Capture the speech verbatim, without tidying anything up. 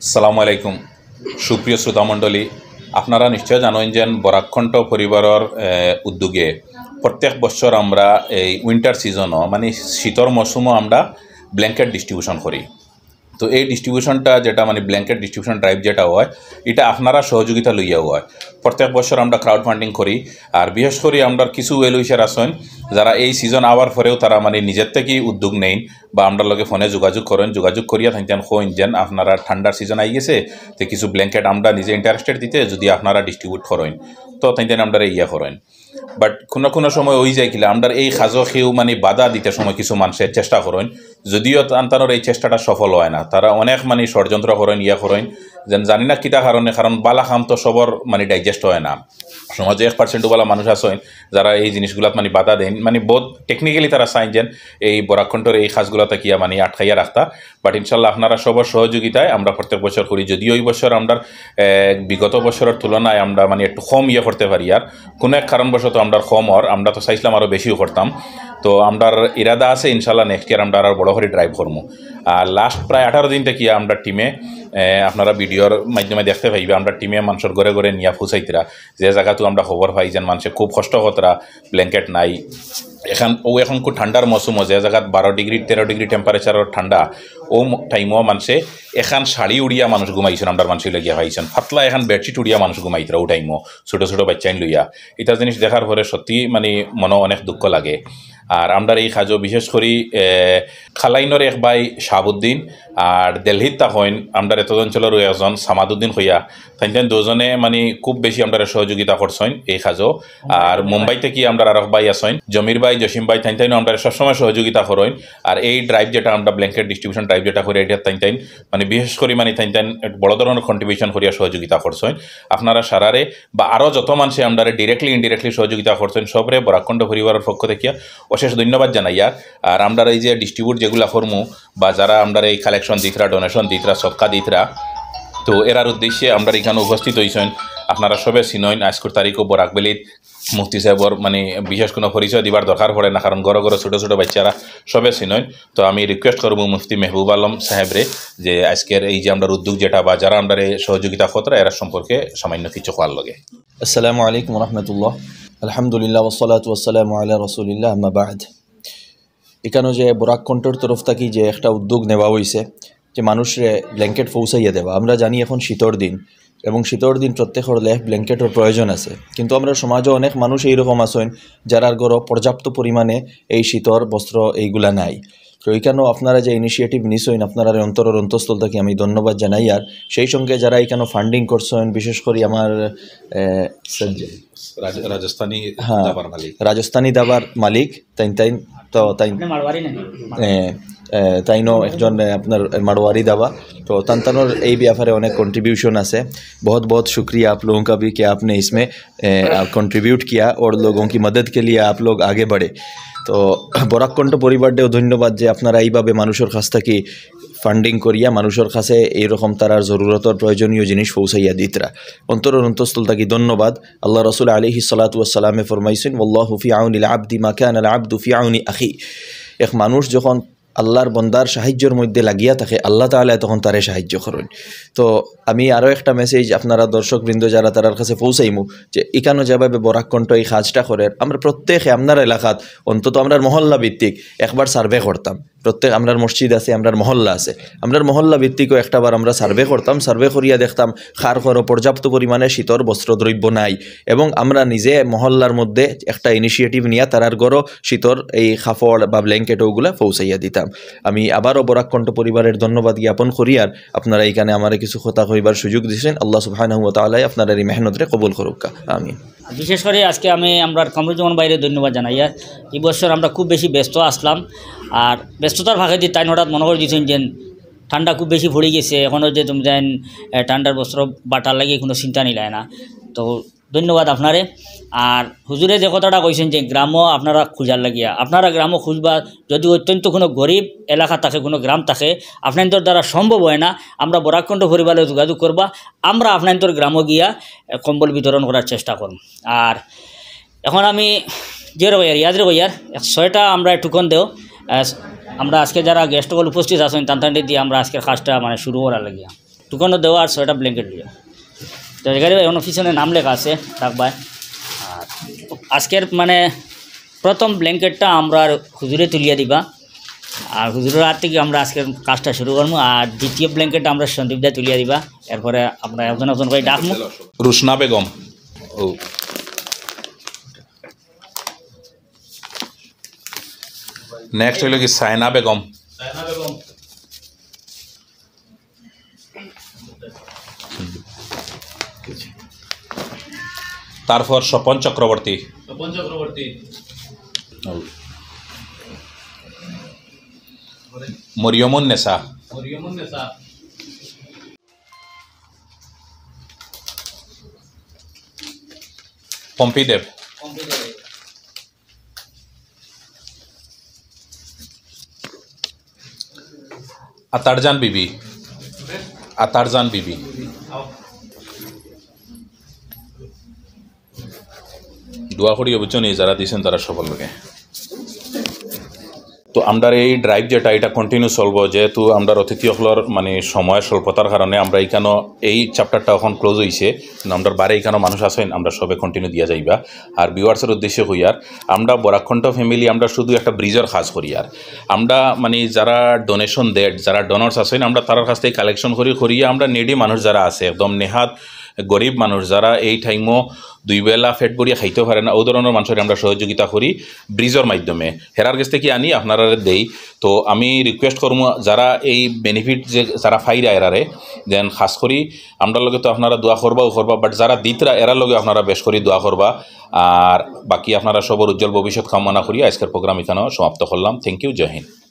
আসসালামু আলাইকুম। সুপ্রিয় শ্রোতা মণ্ডলী, আপনারা নিশ্চয় জানইন যে বরাক কণ্ঠ পরিবারর, এ, উদ্যোগে প্রত্যেক বছর আমরা এই উইন্টার সিজনও, মানে শীতর মৌসুমও আমরা ব্ল্যাঙ্কেট ডিস্ট্রিবিউশন করি। তো এই ডিস্ট্রিবিউশনটা যেটা, মানে ব্ল্যাঙ্কেট ডিস্ট্রিবিউশন ড্রাইভ যেটা হয়, এটা আপনারা সহযোগিতা লইয়াও হয়। প্রত্যেক বছর আমরা ক্রাউড ফান্ডিং করি, আর বিশেষ করি আমরা কিছু ওয়েল উইশার আছইন, যারা এই সিজন আওয়ার পরেও তারা মানে নিজের থেকে উদ্যোগ নেইন বা আমরার লগে ফোনে যোগাযোগ করইন, যোগাযোগ করিয়া তাইন তাইন কইন যেন আপনারা ঠান্ডার সিজন আই গেছে, তো কিছু ব্ল্যাঙ্কেট আমরা নিজে ইন্টারেস্টেড দিতে, যদি আপনারা ডিস্ট্রিবিউট করইন, তো তাইন তাইন আমরারে ইয়া করইন। বাট কোনো কোনো সময় ওই যায় কিলা, আমরার এই কাজো কেউ মানে বাধা দিতে সময় কিছু মানুষে চেষ্টা করইন, যদিও তান তানোর এই চেষ্টাটা সফল হয় না। তারা অনেক মানে ষড়যন্ত্র করইন, ইয়া করইন, যেন জানি না কিতা কারণে, কারণ বালা কাম তো সবর মানে ডাইজেস্ট হয় না। সমাজে এক পার্সেন্ট বালা মানুষ আছইন, যারা এই জিনিসগুলাত মানে বাধা দেন, মানে বহুত টেকনিক্যালি তারা চাইন যেন এই বরাক কণ্ঠর এই কাজগুলা থাকিয়া মানে আটকাইয়া রাখতা। বাট ইনশাল্লাহ আপনারা সবর সহযোগিতায় আমরা প্রত্যেক বছর করি। যদিও এই বছর আমরা, এ, বিগত বছরের তুলনায় আমরা মানে একটু কম ইয়ে করতে পারি, আর কোনো এক কারণবশত আমরা কম অর, আমরা তো চাইছিলাম আরও বেশিও করতাম। তো আমরার ইরাদা আছে ইনশাল্লাহ নেক্সট ইয়ার আমরা আরও বড় করে ড্রাইভ করমু। আর লাস্ট প্রায় আঠারো দিন থেকে আমরা টিমে, এ, আপনারা ভিডিওর মাধ্যমে দেখতে পাইবা, আমরা টিমে মানুষর ঘরে ঘরে নিয়া পৌঁছাইতরা, যে জাগাত আমরা খবর পাই যেন মানুষে খুব কষ্ট করতরা, ব্ল্যাঙ্কেট নাই। এখন ও এখন খুব ঠান্ডার মৌসুমও, যে জাগাত বারো ডিগ্রি, তেরো ডিগ্রি টেম্পারেচারর ঠান্ডা, ও ম-, টাইমও মানুষে এখন শাড়ি উড়িয়া মানুষ ঘুমাইছইন, আমরার মানুষ লাগিয়া পাইছইন, পাতলা এখন বেডশিট উড়িয়া মানুষ ঘুমাইতরা ও টাইমও, ছোটো ছোটো বাচ্চাইন লইয়া। ইতা জিনিস দেখার পরে সত্যি মানে মনো অনেক দুঃখ লাগে। আর আমরার এই কাজও বিশেষ করি, এ, খালাইনর এক ভাই শাহাবুদ্দিন, আর দিল্লিত থাকইন আমরার এতদ অঞ্চলরও একজন সামাদুদ্দিন কইয়া, তাইন তাইন দুজনে মানে খুব বেশি আমরারে সহযোগিতা করছইন এই কাজও। আর মুম্বাই থেকে আমরার আরক ভাই আছইন, জমির ভাই, জসিম ভাই, তাইন তাইনও আমরারে সবসময় সহযোগিতা করইন। আর এই ড্রাইভ যেটা আমরা ব্ল্যাঙ্কেট ডিস্ট্রিবিউশন ড্রাইভ যেটা করি, এটা তাইন তাইন মানে বিশেষ করি মানে তাইন তাইন এক বড় ধরনের কন্ট্রিবিউশন করিয়া সহযোগিতা করছইন। আপনারা সারারে বা আরও যত মানুষে আমরারে ডিরেক্টলি ইনডিরেক্টলি সহযোগিতা করছইন, সবরে বরাক কণ্ঠ পরিবারর পক্ষ থেকে অশেষ ধন্যবাদ জানাইয়ার। আর আমরার এই যে ডিস্ট্রিবিউট যেগুলা করমু বা যারা আমরারে এই কালেকশন দিতরা, ডোনেশন দিতরা, সদকা দিতরা, তো এরার উদ্দেশ্যে আমরার এখানো উপস্থিত হইছইন, আপনারা সবে চিনইন, আজকুর তারিখও বরাক ভ্যালিত মুফতি সাহেবর মানে বিশেষ কোনো পরিচয় দিবার দরকার পড়ে না, কারণ ঘরো ঘরো ছোটো ছোটো বাচ্চারা সবে চিনইন। তো আমি রিকোয়েস্ট করবো মুফতি মেহবুব আলম সাহেবরে যে আজকের এই যে আমরার উদ্যোগ যেটা বা যারা আমরারে সহযোগিতা করতরা, এরা সম্পর্কে সামান্য কিছু কওয়ার লাগি। আসসালামু আলাইকুম রহমতুল্লাহ। আলহামদুলিল্লাহ, ওয়াসসালাতু ওয়াসসালামু আলা রাসূলিল্লাহ, আম্মা বাদ। এখানো যে বরাক কণ্ঠর তরফ থাকি যে একটা উদ্যোগ নেওয়া হইছে, যে মানুষরে ব্ল্যাঙ্কেট পৌঁছাইয়া দেওয়া। আমরা জানি এখন শীতর দিন, এবং শীতর দিন প্রত্যেকর লেফ ব্ল্যাঙ্কেটর প্রয়োজন আছে, কিন্তু আমরার সমাজও অনেক মানুষ এইরকম আছইন, যারার ঘরো পর্যাপ্ত পরিমাণে এই শীতর বস্ত্র এইগুলা নাই। তো এখানো আপনারা যে ইনিশিয়েটিভ নিছইন, আপনারারে অন্তরর অন্তঃস্থল থাকি আমি ধন্যবাদ জানাই। আর সেই সঙ্গে যারা এখানো ফান্ডিং করছইন, বিশেষ করি আমার, এ, সঞ্জয় রাজ-, রাজস্থানী হ্যাঁ, দাবার মালিক। রাজস্থানী দাবার মালিক, তাইন তাইন তো তাইন আপনি মারোয়ারি নাকি? এ, এ, তাইনও একজন, এ, আপনার মারোয়ারি দাবা। তো তান তানোর এই ব্যাপারে অনেক কন্ট্রিবিউশন আছে। बहुत बहुत शुक्रिया आप लोगों का भी कि आपने इसमें, এ, आप कंट्रीब्यूट किया और लोगों की मदद के लिए आप लोग आगे बढ़े। তো বরাক কণ্ঠ পরিবাররেও ধন্যবাদ যে আপনারা এইভাবে মানুষর কাছ থাকি ফান্ডিং করিয়া মানুষর কাছে এইরকম তারার জরুরতর প্রয়োজনীয় জিনিস পৌঁছাইয়া দিতরা। অন্তরর অন্তঃস্থল থাকি ধন্যবাদ। আল্লাহ রসুল আলাইহিস সালাতু ওয়াস সালামে ফরমাইছইন, "ওয়াল্লাহু ফি আউনিল আবদি মা কানাল আবদু ফি আউনি আখি।" এক মানুষ যখন আল্লাহর বন্দার সাহায্যর মধ্যে লাগিয়া থাকে, আল্লাহ তাআলা তখন তারে সাহায্য করইন। তো আমি আরও একটা মেসেজ আপনারা দর্শকবৃন্দ যারা তারার কাছে পৌঁছাইমু, যে ইখানো যেভাবে বরাক কণ্ঠ এই কাজটা করের, আমরা প্রত্যেকে আপনার এলাকাত অন্তত আমরার মহল্লা ভিত্তিক একবার সার্ভে করতাম। প্রত্যেক আমরার মসজিদ আছে, আমরার মহল্লা আছে, আমরার মহল্লা ভিত্তিকও একটা বার আমরা সার্ভে করতাম। সার্ভে করিয়া দেখতাম কার ঘরো পর্যাপ্ত পরিমাণে শীতর বস্ত্রদ্রব্য নাই, এবং আমরা নিজে মহল্লার মধ্যে একটা ইনিশিয়েটিভ নিয়া তারার ঘরো শীতর এই কাপড় বা ব্ল্যাঙ্কেট ওগুলা পৌঁছাইয়া দিতাম। আমি আবারও বরাক কণ্ঠ পরিবারের ধন্যবাদ জ্ঞাপন করি, আর আপনারা এখানে আমারে কিছু কথা কইবার সুযোগ দিছেন। আল্লাহ সুবহানাহু ওয়া তাআলা আপনারার এই মেহনতরে কবুল করুক্কা। আমিন। বিশেষ করে আজকে আমি আমরার কামরুজ্জামান ভাইরে ধন্যবাদ জানাইয়ার। এই বছর আমরা খুব বেশি ব্যস্ত আসলাম, আর ব্যস্ততার ফাঁকেদি তাইন হঠাৎ মনো করি দিছইন যে ঠান্ডা খুব বেশি পড়ি গেছে, এখনো যে তুমি জান, এ, ঠান্ডার বস্ত্র বাটার লাগি কোনো চিন্তা নিলায় না। তো ধন্যবাদ আপনারে। আর হুজুরে যে কথাটা কইছইন যে গ্রামও আপনারা খুঁজার লাগিয়া, আপনারা গ্রামও খুঁজবা, যদি অত্যন্ত কোনো গরিব এলাকা থাকে, কোনো গ্রাম থাকে, আপনাইন্তর দ্বারা সম্ভব হয় না, আমরা বরাক কণ্ঠ পরিবারে যোগাযোগ করবা, আমরা আপনাইন্তর গ্রামও গিয়া, এ, কম্বল বিতরণ করার চেষ্টা করমু। আর এখন আমি যে রে কইয়ার, ইয়াদ রে কইয়ার, এক ছয়টা আমরা টুকন দেও। আহ, আমরা আজকে যারা গেস্ট সকল উপস্থিত আছইন, তান তানরে দিয়া আমরা আজকের কাজটা মানে শুরু করার লাগিয়া। দোকানো দেওয়া আর ছয়টা ব্ল্যাঙ্কেট দিও। তো এখানে অন্য পিছনে নাম লেখা আছে, রাখবায়। আর আজকের মানে প্রথম ব্ল্যাঙ্কেটটা আমরা হুজুরে তুলিয়া দিবা, আর হুজুরের হাত থেকে আমরা আজকের কাজটা শুরু করবো। আর দ্বিতীয় ব্ল্যাঙ্কেটটা আমরা সন্দীপ দা তুলিয়া দিবা, এরপরে আমরা একজন একজন করে ডাকবো। রুশনা বেগম। ও, নেক্সট হইল কি সাইনা বেগম। তারপর স্বপন চক্রবর্তী। স্বপন চক্রবর্তী। মরিয়মুন নেসা। মরিয়মুন নেসা। পম্পি দেব। পম্পি দেব। আতারজান বিবি। আতারজান বিবি। দোয়া করি, বুঝছো নি, যারা দিছেন তারা সফল লাগে। তো আমরার এই ড্রাইভ যেটা, এটা কন্টিনিউ চলবো, যেহেতু আমরার অতিথি অকলর মানে সময় স্বল্পতার কারণে আমরা এখানো এই চ্যাপ্টারটা এখন ক্লোজ হইছে, কিন্তু আমরার বারে এখানো মানুষ আছেন, আমরা সবে কন্টিনিউ দিয়া যাইবা। আর ভিউয়ার্সের উদ্দেশ্যে কইয়ার, আমরা বরাকণ্ঠ ফ্যামিলি, আমরা শুধু একটা ব্রিজর কাজ করি। আর আমরা মানে যারা ডোনেশন দেয়, যারা ডোনার্স আছেন, আমরা তারার কাছ থেকে কালেকশন করি, করিয়া আমরা নিডি মানুষ যারা আছে, একদম নেহাত গরিব মানুষ, যারা এই টাইমও দুই বেলা পেট ভরিয়া খাইতে পারে না, ও ধরনের মানুষের আমরা সহযোগিতা করি ব্রিজর মাধ্যমে। হেরার কাছ থেকে আনি আপনারা দেই। তো আমি রিকোয়েস্ট করবো, যারা এই বেনিফিট যে যারা পাইরা এরারে, দেন খাস করি আমরার লগে তো আপনারা দোয়া করবাও করবা, বাট যারা দিতরা এরার লগে আপনারা বেশ করি দোয়া করবা। আর বাকি আপনারা সবর উজ্জ্বল ভবিষ্যৎ কামনা করি আজকের প্রোগ্রাম এখানেও সমাপ্ত করলাম। থ্যাংক ইউ, জয় হিন্দ।